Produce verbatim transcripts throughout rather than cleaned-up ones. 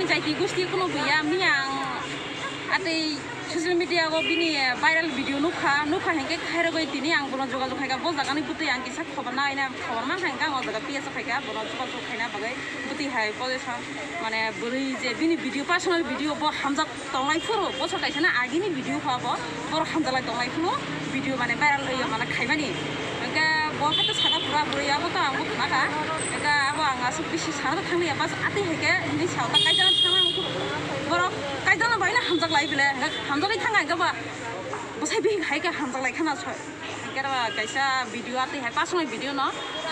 Jaiti gusti kuno buya miyang atei social media o bini viral video nukha, nukha hingke khairogoi tini ang bono jogajog khaika, bo jagani bwtwi ang kisa khobor naina, khobor mankha hingke ang o jaga P S o khaika, bono jogajog khaina bagwi bwtwi hai position, mane bwrwi je bini video, personal video bo hamjak tongnai phuru, bosor kaisa na agini video kha bo, borok hamjaklai tongnai phuru video mane viral oi mane khaimani. Hingke bo khe to saka pura bwrwi abo to ang bo khna kha. Hingke abo ang aswk bisi sana thangli ya, bas atwi hai khe hinwi sa ta kaijana thangna ang borok kaijana bai na hamjaklai bile, hingke hamjaklai thang ang khe ba bwsai bihik hai khe hamjaklai khana soi. Hingke ro kaisa video atwi hai personal video no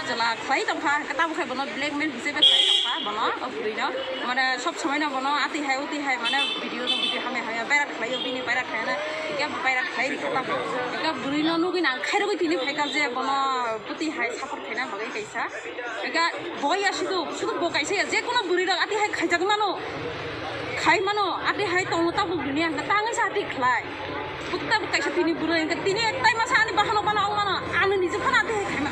chwla khlai tongkha, hingke tabuk hai bono blackmail hisabe khlai tongkha bono, o bwrwi no mane sob somoi no bono atwi hai utwi hai mane video no video hamya hamya viral khlai o, bini viral khlai na hingke viral khlai rikha tabuk. Hingke bwrwi no nugwi nang khairogwi tini phaikha je bono bwtwi hai support khaina bagwi kaisa. Hingke bo ya sudu sudu bo kaisa ya, je kono bwrwi rok atwi hai khaijak mano, khai mano, atwi hai tongo tabuk dunia hingke tangwi sa atwi khlai. Bukta bukta kaisa tini bwrwi hingke tini tai masa ani bahanok bana ong mano, ano niji phano atwi hai khaima.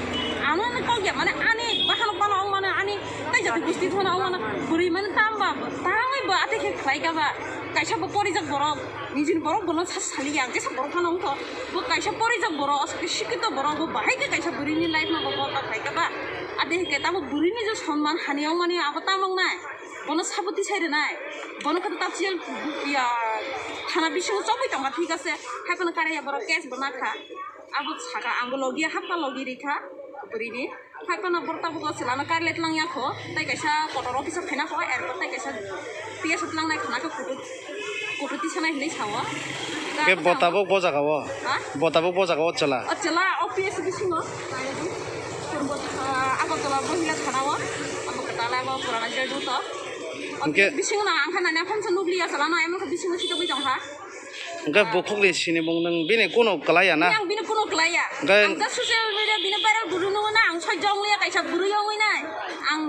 Ano ni kok ya mane ani bahanok bana ong mano, ani tai jati gusti phano ong mano, bwrwi mane tamba tangwi bo atwi khe khlai ka ba. Kaisa bo porijak borok, nijini borok bono sa sali ya, jesa borok phano ong kho. Bo kaisa porijak borok, sikito borok, bo bahai khe kaisa bwrwini life no bo borta khai ka ba. Atwi hingke tamo bwrwini je sonman hani ong mani abo tamo ong nai. Bono saboti sai rwnai. Bono khe ta jail ya thana bisingo chobwi tongkha, thik ase. Hai phano kare ya borok case bo nakha. Abo saka ang bo logi hapma logi rikha bwrwini. Hai phano borok tabuk o chwlano kar let lang ya kho. Tai kaisa kotor office o khaina kho, erpor tai kaisa P S o tlangnai khna khe kutu, kutu tisanai hinwi sao. Ke bo tabuk bo jaga o? Ha? Bo tabuk bo jaga o chwla? O chwla o P S bisingo. Purbo, ah, Agartala Mohila Thana o. Abo kwtal abo purana jail duto. O Hingke bisingo na ang kha nani aphang sa nukliya chwlano emon khe bisingo sitogwi tongkha. Hingke bukhukni sinimung nwng bini kuno kwlaiya na? Ang bini kuno kwlaiya. Hingke Ang ta social media bini viral guru no na ang soi jong liya kaisa bwrwi ongwi nai. Ang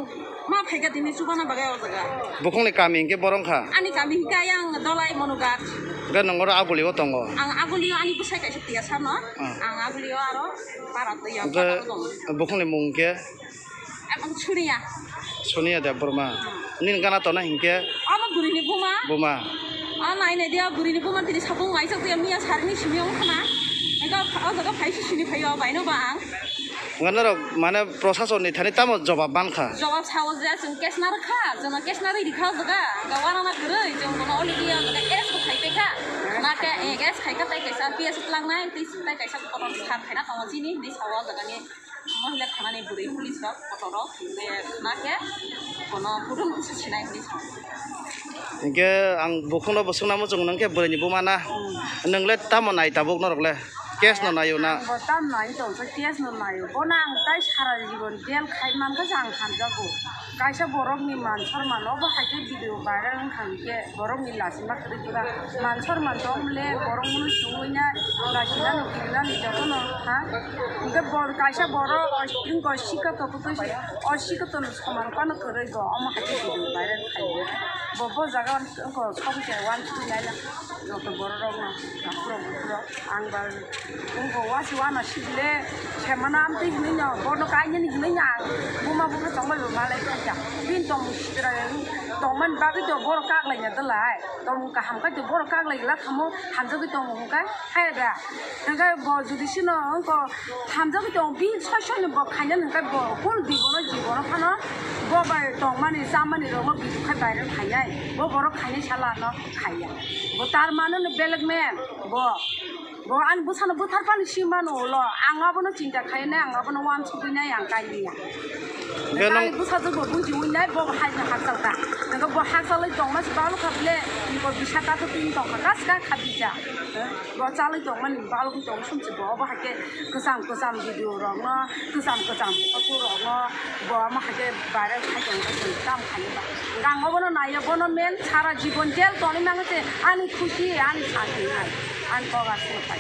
ma phaika tini chubana bagwi o jaga. Bukhukni kami hingke borong kha? Ani kami hingke ayang Dolai Monugat. Hingke nwng oro Aguli o tongo? Ang Aguli o ani bwsai kaisa tiya sano. Ah. Ang Aguli o aro para tiya Hingke para tongo. Bukhukni mung hingke? Ang Suniya. Suniya Debbarma. Hmm. Nini gana tona hingke? Ano bwrwini buma. Buma. Ah, nai nai dia bwrwini buma tini sabung waisa kuya miya sarini simi ong khana. Ega o jaga phai si sini phai o baino ba ang. Ngan norok mane prosason ni thani tamo jobab mankha? Jobab sao je chwng case narwkha, chwngno case narwi rikha o jaga. Ga wana na kwrwi chwng bono already o jaga arrest bo khai paikha. Na ke, eh, arrest khaikha tai kaisa P S tlangnai, tei tai kaisa kotor sar khaina tongo chini hinwi sao o jaga ni. Mohila thanani bwrwi police rok kotor rok hingke khna khe bono kutung kisa sinai hinwi sao. Hingke ang bukhukno bo swngna muchung nang khe bwrwini buma na. Hmm. Nwng le tamo nai tabuk norok le? Case no naio na? Ang bo tam nai tong khe case no naio. Bono ang tai sara jibon jail khai man khe ang hamjago. Kaisa borokni man sorman obo hai khe video viral wngkha hingke borokni lachima kwrwi khe ba man sorman tong le borok munu sungwi nai lachima no kirinani jotono ha hingke bor kaisa borok o sika to kwtwi se o sika to no soman phano kwrwi bo omo hai khe video viral khai bo bo jaga wngkha sok khe uansukwi nai joto borok rok no buphuru buphuru ang ba. Wngkha wasi wana sibile semana amtwi hinwi no bono kainani hinwi no ang buma buma tongbai bo malai khaikha. Bini tongmung sitra tongmani bagwi to borok kaklaina dalai tongmung kaham khai to borok kaklai la thamo hamjagwi tongo hwnkhe hai da. Hwnkhe bo jodi sino wngkha hamjagwi tongo bini soi soi no bo khainani hwnkhe bo kunu di bono di bono phano bo bai tongmani chamani rokno bini khai viral khainai bo borok khainai sala no khaiya bo tar mano no belek men bo. Bo ani bwsano bwtharphani swi mano ulo, ang abono chinta khainai, ang abono uansugwinai, ang kailiya. Hwnkhe nwng Ani bwsajwk bo bujiwinai, bo bo haino hakchal kha. Hwnkhe bo hakchalwi tongma se balo kha bile, bo bisa kato tini tongkha, kaska kha bisa. Bo chalwi tongmani balo khe tong sumse bo, obo hai khe kwcham kwcham video rokno, kwcham kwcham photo rokno, bo omo hai khe viral khai tongkha, chwng tamo khainai ba. Hwnkhe ang obono naiya, bono men sara jibon jail tonwi mangkha se, ani khusi, ani santi hai, ani kok aswk phai.